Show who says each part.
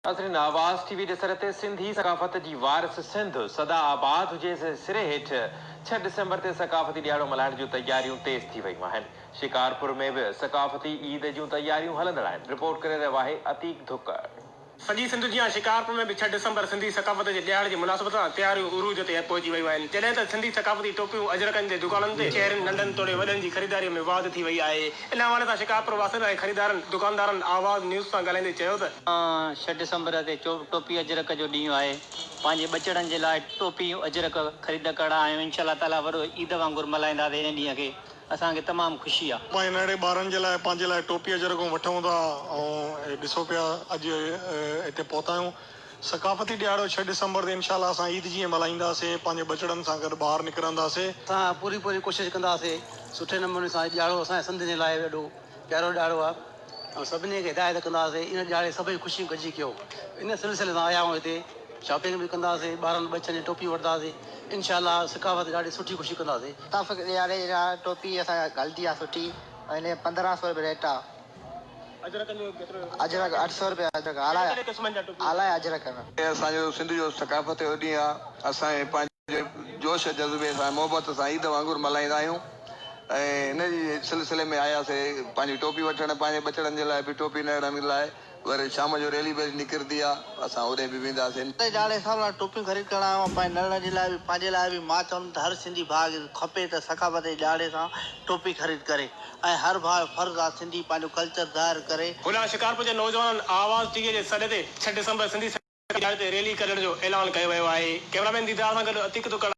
Speaker 1: ناظرين آواز ٽي وي ڏسڻ تي سنڌي ثقافت جي وارث سنڌ سدا آباد هجي جي سري هيٺ ڇهه ڊسمبر تي ثقافتي ڏهاڙو ملهائڻ جون تياريون تيز ٿي ويون آهن. شڪارپور ۾ به ثقافتي عيد جون تياريون هلندڙ آهن. رپورٽ ڪري رهيو آهي عتيق ڌڪڙ.
Speaker 2: سڄي سنڌ جيان شڪارپور ۾ به ڇهه ڊسمبر سنڌي ثقافت جي ڏهاڙي جي مناسبت سان تياريون عروج تي پهچي ويون آهن. جڏهن ته سنڌي ثقافتي ٽوپيون اجرڪن جي دڪانن تي شهرين ننڍن توڙي وڏن جي خريداري ۾ واڌ ٿي وئي آهي. ان حوالي سان شڪارپور واسين ۽ خريدارن دڪاندارن آواز نيوز سان ڳالهائيندي چيو ته.
Speaker 3: ڇهه ڊسمبر تي ٽوپي اجرڪ جو ڏينهن آهي پنهنجي ٻچڙن جي لاء ٽوپي اجرڪ خريد ڪرڻ آيا آهيون انشاء الله تعالي وڏو عيد وانگر ملهائينداسين ان ڏينهن کي اسان کي تمام خوشي آهي.
Speaker 4: پنهنجي ننڍڙي ٻارن جي لاء پنهنجي لاء ٽوپي اجرڪون وٺون ٿا ۽ ڏسو پيا اڄ هتي پهتا آهيون ثقافتي ڏهاڙو ڇهه ڊسمبر تي انشاء الله اسان عيد جيئن ملهائينداسين پنهنجي ٻچڙن سان گڏ ٻاهر نڪرنداسين.
Speaker 5: اسان پوري پوري ڪوشش ڪنداسين سٺي نموني سان هي ڏهاڙو اسان جي سنڌين جي لاء ڏاڍو پيارو ڏهاڙو آهي ۽ سڀني کي هدايت ڪنداسين ان ڏهاڙي سڀئي خوشيون گڏجي ڪيو ان سلسلي سان آيا آهيون هتي شاپنگ به ڪنداسين ٻارن ٻچن جي ٽوپيون وٺنداسين انشاء الله ثقافت ڏاڍي سٺي خوشي ڪنداسين.
Speaker 6: ثقافت ڏهاڙي جي لاء ٽوپي اسان جي هلندي آهي سٺي ۽ ان جو 15 سو روپيه ريٽ آهي.
Speaker 2: اجرڪن جو ڪيترو؟
Speaker 6: اجرڪ 800 روپيا اجرڪ اعليٰ
Speaker 2: ڪهڙي قسمن جا ٽوپيون؟
Speaker 6: اعليٰ اجرڪ ۾.
Speaker 7: هي اسان جو سنڌ جو ثقافت جو ڏينهن آ اسان پنهنجي جوش جذبي سان محبت سان عيد وانگر ملهائيندا آهيون ۽ ان جي سلسلي ۾ آياسي پنهنجي ٽوپي وٺڻ پنهنجي ٻچڙن جي لاء به ٽوپي نهڙن لاء وري شام جو ريلي ٻيلي نڪرندي آ اسان اوڏي به وينداسين.
Speaker 6: ڏاڙهي صاحب لاء ٽوپيون خريد ڪرڻ آيو آهيان پنهنجي ننڍڙن جي لاء به پنهنجي لاء به مان چوندم ته هر سنڌي ڀاء کي کپي ته ثقافت جي ڏهاڙي سان ٽوپي خريد ڪري ۽ هر ڀاء جو فرض آهي سنڌي پنهنجو ڪلچر ظاهر ڪري.
Speaker 2: هوڏانهن شڪارپور جي نوجوانن آواز ٽي وي جي سڏ تي ڇهه ڊسمبر سنڌي ثقافتي ڏهاڙي تي ريلي ڪڍڻ جو اعلان ڪيو ويو آهي. ڪئميرا مين ديدار سان گڏ عتيق ڌڪڙ.